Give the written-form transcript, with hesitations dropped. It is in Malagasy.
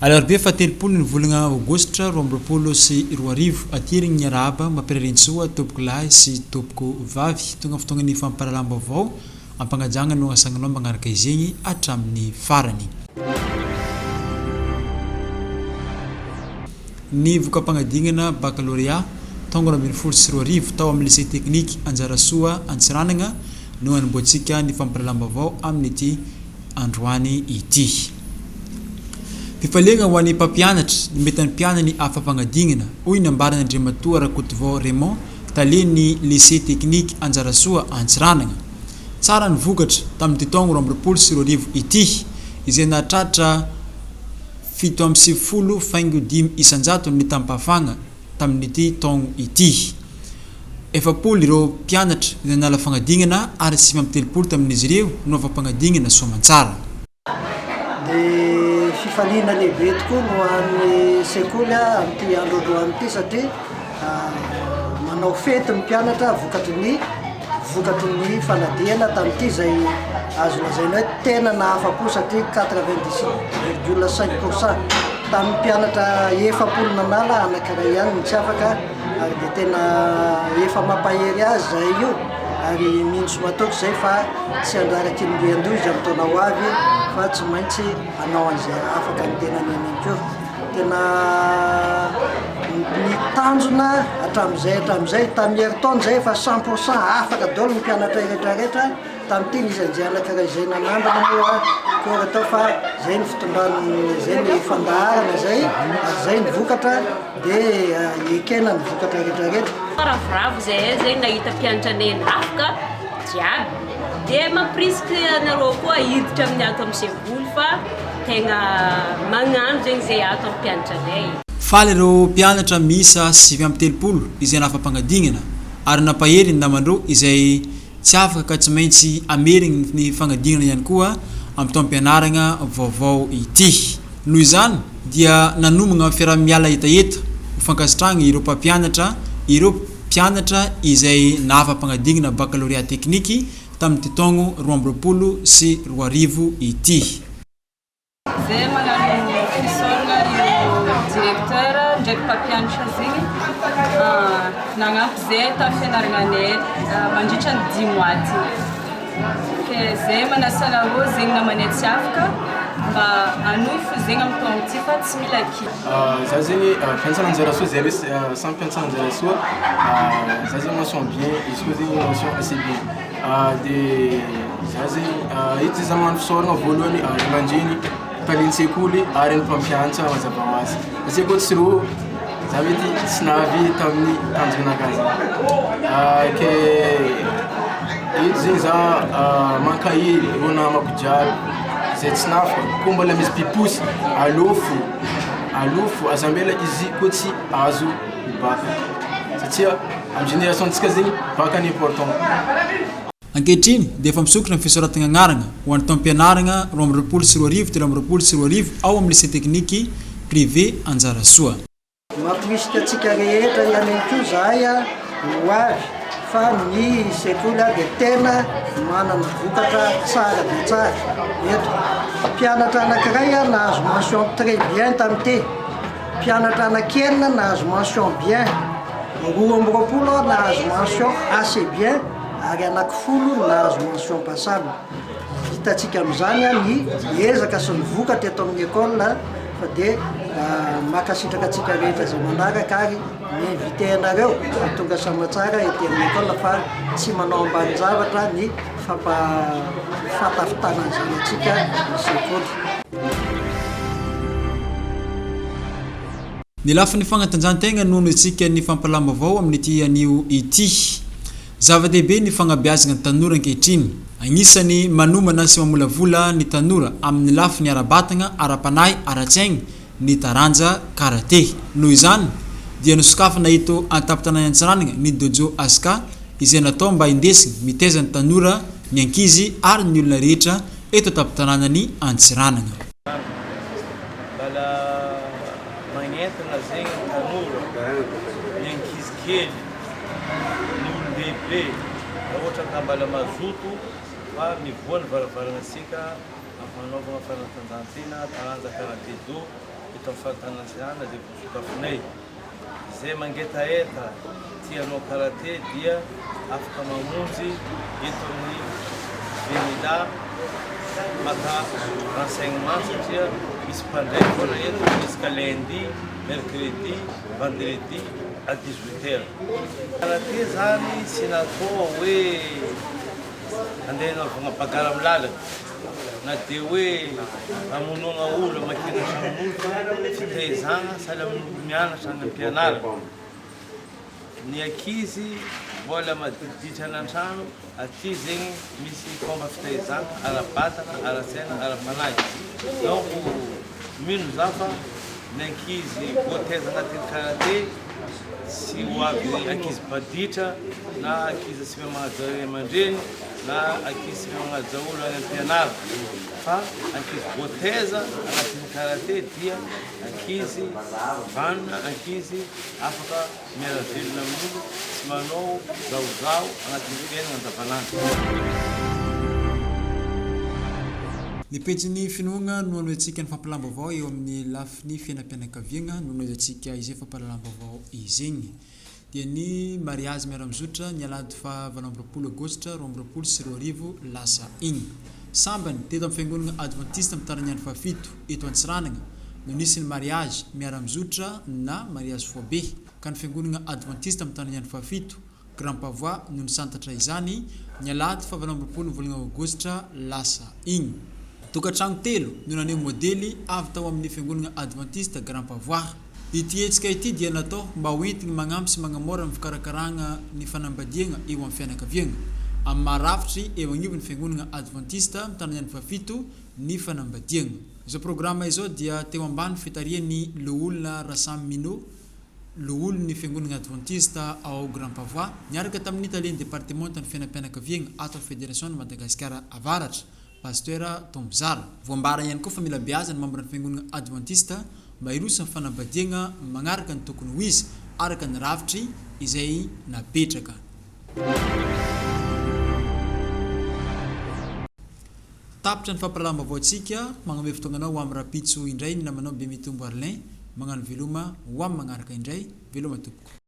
Alarobia faha-telopolo ny volana aogositra 2022, aty ry ny miarahaba mampirarintsoa tompoko lahy sy tompoko vavy. Tonga fotoagnan'ny fampahalalam-baovao Ampanajagna no asagnanao magnaraka izegny hatramin'ny farany. Ny voka-pagnadignana Baccalauréat taogno 2012 tao amin'ny Lycée Technique Anjarasoa Antsiranana no hanombohantsika ny fampahalalam-baovao amin'ity androany ity. Fifaliagna ho an'ny mpampianatra ny mety mpianany afa-pagnadignana, hoy ny nambaran'Andriamatoa Rakotovao Raymond, talen'ny Lycée Technique Anjarasoa Antsiranana. Tsara ny vokatra tamin'ity taogno 2022 ity, izay nahatratra 97 faingo 5% ny tampahafagna tamin'ity taogno ity. 40 ireo mpianatra nanala fagnadignana ary 39 tamin'izy ireo no afa-pagnadignana soamantsara. Dia fifaliana lehibe tokoa no an'ny sekoly amin'ity andro androany ity satria manao fety ny mpianatra vokatry ny vokatry ny fanadihana tamin'ity izay azo lazaina hoe tena nahafa-po satria 97 virgule 5 pour cent tamin'ny mpianatra 40 nanala anankiray ihany no tsy afaka ary dia tena efa mampahery azy zahay io ary mino sy matoky izay fa tsy handraraky ny rian-doha izy amin'ny taona ho avy fa tsy maintsy hanao an'izay afaka ny tenany ihany koa. Tena ny tanjona hatramin'izay hatramin'izay, tamin'ny herintaona izay efa cent pour cent afaka daholo ny mpianatra rehetra rehetra, tamin'ity nisy an'izay anankiray izay nanandrana moa akory atao fa izay ny fitondrana, izay ny fandaharana izay ary izay ny vokatra. Dia ekena ny vokatra rehetra rehetra. Ravoravo zahay zegny nahita mpianatra anay nafaka jiaby dia mampirisika anareo koa hiditra amin'ny ato amin'ny sekoly fa tegna magnano zegny zay ato amin'ny mpianatra anay. Faly ireo mpianatra miisa 39 izay nafa-pagnadignana ary nampahery ny namandreo izay Tsy afaka ka tsy maintsy hamerigny ny fagnadignana ihany koa amin'ny taom-pianaragna vaovao ity. Noho izany dia nanomagna fiaraha-miala hetaheta ho fankasitrahagna ireo mpampianatra ireo mpianatra izay nahafa-pagnadignana Baccalauréat Tekniky tamin'ity taogno 2022 ity. Zay magnano fisaoragna ireo directeur ndraiky mpampianatra zegny nagnampy zay tamin'ny fianaragnanay mandritra ny dix mois ty. Ke zay manasa anareo zegny namanay tsy afaka mba hanohy fo zegny amin'ny taogno ty fa tsy mila kivy. Za zegny mpianatra Anjarasoa zay hoe samy mpianatra Anjarasoa, za zegny mention bien, izy koa zegny mention assez bien. De za zegny eto za magnano fisaorana voalohany ray aman-dreny, talen-tsekoly ary ny mpampianatra mazava ho azy satria koa tsy rô za mety tsy nahavy tamin'ny tanjonakahy zany, ke eto zegny za mankahery ireo namako jiaby zay tsy nahafaka koa mbola misy mpiposy aleo fo aleo fo aza ambela izy koa tsy azo ny bac satria Amin'ny génération-ntsika zegny bac ny important. Ankehitriny dia efa misokatra ny fisoratana agnarana ho an'ny taom-pianarana 2022 2023 ao amin'ny Lycée Technique Privé Anjarasoa. Mampirisika antsika rehetra ihany koa izahay ho avy fa ny sekoly dia tena manana vokatra tsara dia tsara eto. Mpianatra anankiray nahazo mention très bien tamin'ity. Mpianatra anankienina nahazo mention bien, 22 nahazo mention assez bien ary anankifolo nahazo mention passable. Hitantsika amin'izany ny ezaka sy ny vokatra eto amin'ny école fa dia mankasitraka antsika rehetra izay manaraka ary mi-inviter anareo ho tonga soamatsara ety amin'ny école fa tsy manao ambanin-javatra ny fampahafantafitana ny zanatsika ny sekoly. Ny lafiny fagnatanjahantegna no anohintsika ny fampahalalam-baovao amin'ity anio ity. Zava-dehibe ny fagnabeazagna ny tanora ankehitriny. Agnisan'ny manomana sy mamolavola ny tanora amin'ny lafiny ara-batagna, ara-panahy, ara-tsaigny ny taranja karate. Noho izany dia nosokafana eto an-tampon-tanàna Antsiranana ny Dojo Aska izay natao mba hindesigny mitaiza ny tanora, ny ankizy ary ny olona rehetra eto an-tampon-tanànan'i Antsiranana. Mbala magnentana zegny ny tanora, ny ankizy kely, ny olon-dehibe raha ohatra ka mbala mazoto fa mivoha ny varavaranantsika amin'ny fanaovagna fanatanjahantena taranja karate do. eto amin'ny faritany Antsiranana izay vao sokafinay. Izay mangetaheta tia hanao karate dia afaka mamonjy eto amin'ny Venila maka renseignement satria misy mpandray foana eto jusqu'à lundi, mercredi, vendredi à 18 heures. Karate zany tsy natao hoe andeha hanaovagna bagarre amin'ny lalana na dia hoe hamonoagna olo hamakiana tranon'olo fa fitaizagna sahala amin'olo mianatra any am-pianarana. Ny ankizy mbola madiditra any an-trano, aty zegny misy fomba fitaizagna ara-batagna, ara-tsaina, ara-panahy. Donc mino za fa ny ankizy voataiza agnatin'ny karate tsy ho avy ankizy maditra na ankizy tsy mahay magnaja ray aman-dreny na ankizy tsy mahay magnaja olo any am-pianarana fa ankizy voataiza agnatin'ny karate dia ankizy vanona, ankizy afaka miara-velona amin'olo, tsy manao zahozaho agnatin'ny fiainana andavanandro. Ny pejin'ny finoagna no anohizantsika ny fampahalalam-baovao eo amin'ny lafiny fiainam-pianakaviagna no anohizantsika izay fampahalalam-baovao izegny. Dia ny mariazy miara-mizotra ny alahady faha 28 aogositra 2022 lasa igny. Sambany, teto amin'ny Fiangonagna Advantista Mitarany Andro Fahafito eto Antsiranana no nisy ny mariazy miara-mizotra na mariazy faobe ka ny Fiangonagna Advantista Mitarany Andro Fahafito Grand Pavois no nisantatra izany ny alahady faha 28 ny volana aogositra lasa igny. Tokantragno telo no naneho modely avy tao amin'ny Fiangonagna Advantista Grand Pavois. Ity hetsika ity dia natao mba ho entigny magnampy sy magnamôra ny fikarakaragna ny fanambadiagna eo amin'ny fianakaviagna. Amin'ny maha rafitry eo agnivon'ny Fiangonagna Advantista Mitananyandro Fahafito ny fanambadiagna. Izao programa izao dia teo ambany fitarihan'ny Loholona Rasamy Minot, Loholon'ny Fiangonagna Advantista ao Grand Pavois, niaraka tamin'ny Talen'ny Departemantan'ny Fiainam-pianakaviagna ato amin'ny Federasion'i Madagasikara Avaratra. Pasteur Tombozara. Voambara ihany koa fa mila beazina ny mambran'ny fiangonana advantista mba hiroso amin'ny fanambadiagna magnaraka ny tokony ho izy araka ny rafitry izay napetraka. Tapitra ny fampahalalam-baovaontsika, magnome fotoagna anao ho amin'ny rahampitso indray ny namanao Bemitombo Arlin, magnano veloma ho amin'ny magnaraka indray, veloma tompoko.